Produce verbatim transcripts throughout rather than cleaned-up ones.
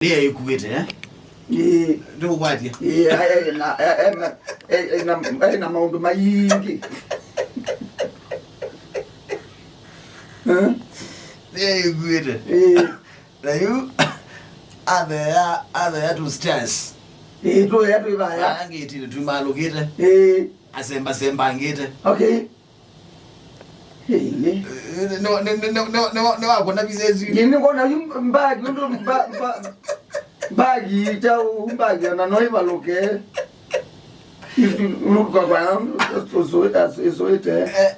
Nĩye ĩkuĩte, eh? Ĩĩ. Ndĩkũkwatya. Ĩĩ, ai, ai, na, ai, ai, na, ai, ai, na, ai, na maũndũ maingĩ. Eh? Nĩye ĩkuĩte. Ĩĩ. Na yu, atheea, atheea tu stairs. Ĩĩ, tũya twĩ vaya. Aya ngĩtinĩ tumalũkĩte. Ĩĩ. Asembasembangĩte. Okay. Ĩĩ. Nĩwakũna visa ĩsu? Ĩĩ, nĩngwona yu mbagi, ũndũ mba-, mba-, mbagi, kyaũ mbagi, ona no ĩvalũke. Ĩsu, ũlũka kwa, ĩsũĩte. Eh.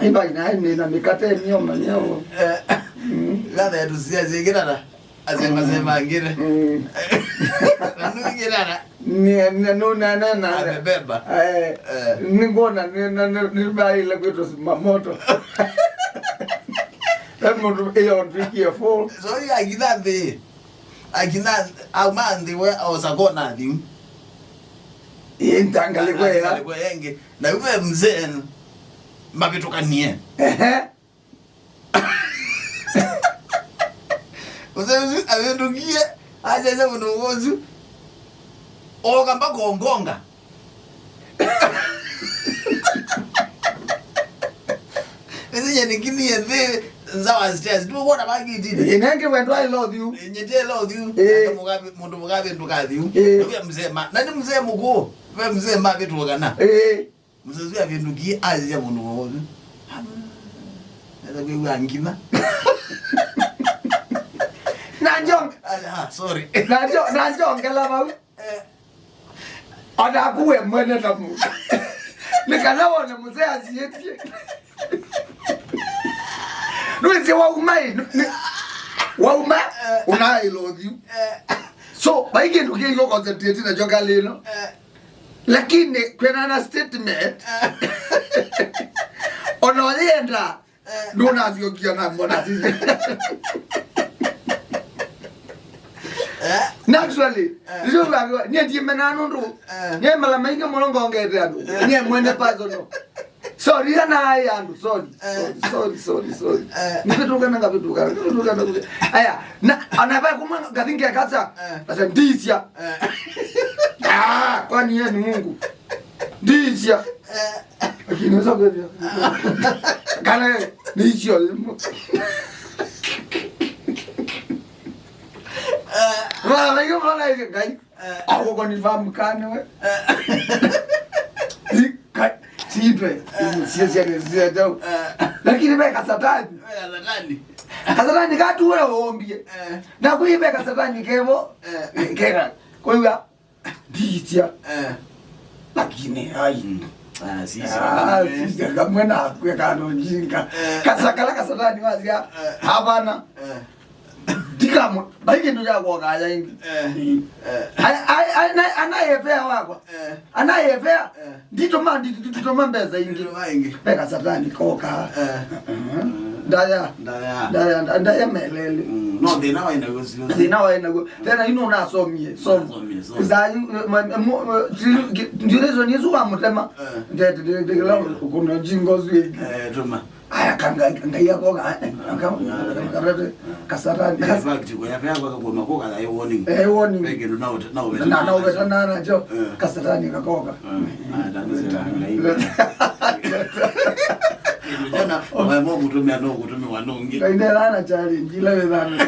Ĩ mbagi naĩ nĩ na mĩkate nĩyo manyao. Eh. Mm. Gathe tũsiasie kĩtata. Asema, sema ngire. Mm. Na nũngĩrara. Nĩ, nĩ, nũ, na, na, na. Amebeba. Eh, eh. Nĩngwona, nĩ, na, nĩ, nĩ baile kwĩtwa Zimamoto. He mũndũ ĩyo ndwikie full. So, yu akina nthĩ. Akina, auma nthĩ we, aosa kona thiu. Ĩ, ntangalikwe ya. Ntangalikwe yenge. Na yu ve mzee, mavĩtũkanie. Ehe. Mũsee ũsu avĩndũkie, asyaisya mũndũ ũsu, ooka mpaka ũngonga. Ĩsĩ nyie nĩkinie nthĩ nza wa stairs. Ndũkwona vakĩtini? Ĩnenge wendo I love you. Nyie I love you. Eh. Mũndũ mũkavĩndũka thiu. Eh. Na wĩa mzee ma. Na nĩ mzee mũkũũ. Ve mzee mavĩtũkana. Eh. Mũsee ũsu avĩndũkie, asisya mũndũ wothe. Esa kwĩw'a ngima. Na njong-, ah, sorry. Na njo-, na njongela vau. Eh. Onaku we mwene ta mũndũ. Nĩ kana wone mũsee asiĩtie. Nũĩsĩ wauma ĩ, nũ-, nĩ-, wauma, eh, ũna I love you. Eh. So, vai kĩndũ kĩngĩ ũconcentrate nakyo ngalĩ ĩno. Eh. Lakini kwĩna na statement. Eh. Ona ũyenda, eh, ndũnasyokia na mbona sisi. Eh. Naturally, eh, ndio ngavyo, niĩ ndimenaa nũndũ, eh, niĩ mala maingĩ mũno ngongete andũ. Eh. Niĩ mwene personal. Sorry, ana ai andũ, sorry. Eh. Sorry, sorry, sorry, sorry. Eh. Nĩvĩtũka na ngavĩtũka, ngavĩtũka na ngavĩtũka. Aya, na, ana vai kumwe ngathingia kasa. Eh. Asa ndisya. Eh. Ah, kwani yeye ni Mungu? Ndisya. Eh. Lakini unaweza kuelewa. Kana ni sio. Eh. Wala hiyo wala hiyo, guys. Eh. Ako confirm kana we. Eh. Ika, sitwe. Eh. Sio, sio, sio, sio. Eh. Lakini ve kasatani. Ve kasatani. Kasatani katu we ombie. Eh. Na kuive kasatani kevo. Eh. Kega. Kwa hiyo, ndisya. Eh. Lakini, ai. Mm. Ah, sisi. Ah, kamwe. Sisi, kamwe na kwe kana ujinga. Eh. Kasakala kasatani wasya. Eh. Hapana. Eh. Ndikamwe, vai kĩndũ kya kuoka ya ĩngĩ. Eh. Eh. Ai, ai, ai, na, anayefea wakwa. Eh. Anayefea, eh, nditũma, ndi-, ndi-, nditũma mbesa ingĩ. Nditũma ingĩ. Ve kasatani koka. Eh. Uh-uh. Ndaya. Ndaya. Ndaya, nda-, ndaya melele. Mm, no, thĩna waĩ naw'o sio. Thĩna waĩ naw'o. Thĩna ino nasomie, somo. Nasomie, somo. Za, ma, ma, mo, ma, ti-, ki-, ndio hizo ni Yesu wa mutema. Eh. Ndete, ndete, ndete, kila kuna jingo zwe. Eh, tuma. Aya, ka Ngai, Ngai akoka, eh, aka-, kasatani. In fact, kwa yafe yako kwa makoka ya warning. Eh, warning. Peke ndo na ute-, na uveta na, na uveta na nacho. Eh. Kasatani kakoka. Eh. Ah, ndio Ngai. Jana, wewe mo kutumia no kutumia wanongi. Ngai ndio ana challenge, ila wewe ana.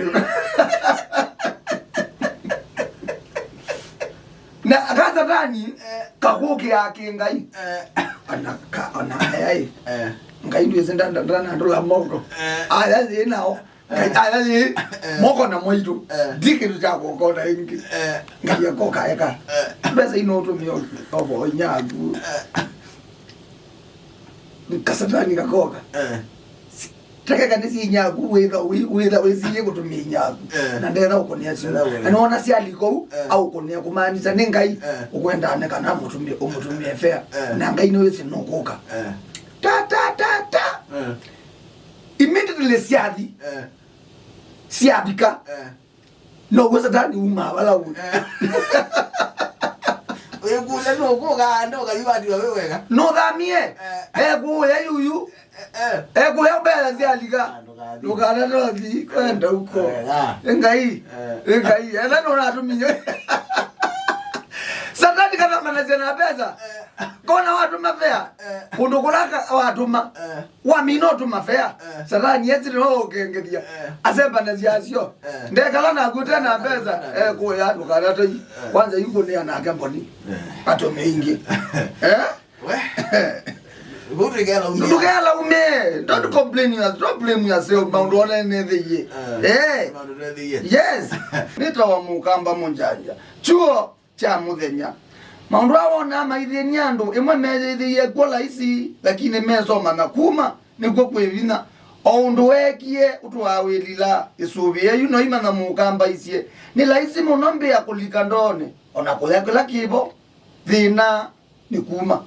Na kasatani, eh, kakũkĩaa kĩ Ngai. Eh. Ona ka, ona ayaĩ. Eh. Ngai ndwĩsĩ nda-, nda-, ndanandũla moko. Eh. Aya yĩ nao. Ngai, eh, aya yĩ, eh, moko na mwaitũ. Eh. Ndi kĩndũ kya kũkona ĩngĩ. Eh. Ngai akoka eka. Eh. Mbesa ino ũtũmĩe o, o inya yaku. Eh. Kasatani kakoka. Eh. Takeka nĩ sinya yaku, wĩtha, wĩ-, wĩtha wĩsiie kũtũmĩa inya yaku. Eh. Na ndetha ũkũnĩa simu. Ndetha ũkũnĩa. Na nĩwona syali kũu, eh, aũkũnĩa kũmaanisha nĩ Ngai, eh, ũkwendaa nĩ kana mũtũmĩe, ũmũtũmĩe fare. Eh. Na Ngai nĩwĩsĩ nũkũka. Eh. Ta, ta, ta, ta. Eh. Immediately syathi. Eh. Syavika. Eh. No, we Satani uma vala u. Eh. Wĩkũlya nũkũka ndoka yu vatiwa wĩ wega. Nũthamie. Eh. Ekũya yuyu. Eh, eh. Ekũya mbele syalika. Ndũkanatothi kwenda huko. Eh, ah. Ngai. Eh. Ngai. Ela nũratumie. Satani kathambanasya na mbesa. Kona watũma fea. Eh. Kũndũ kũla ka- watũma. Eh. Wamina ũtũma fea. Eh. Satani esi no ũkengethia. Eh. Asembanasya asyo. Eh. Ndekala naku tena mbesa. Eh. Kũya ndũkanatoi. Eh. Kwanza yuko nĩ anake mboni. Eh. Atũme ingĩ. Eh? We. Ndũkelaume. Don't complain yourself. Don't blame yourself. Maũndũ ona nethĩie. Eh. Eh. Maũndũ nethĩie. Yes. Nĩtawa mũkamba mũnjanja. Chuo kya mũthenya. Maũndũ aa wonaa maithĩnie andũ, ĩmwe meyĩthĩie kw'o laisi, lakini mesoma na kuma nĩkw'o kwĩ vinya. O ũndũ weekie ũtũaa wĩlila, ĩsũvĩe yu no imanya mũkamba isye. Nĩ laisi mũno mbĩa kũlika ndoonĩ, o na kũya kĩla kĩvo. Thĩna nĩ kuma.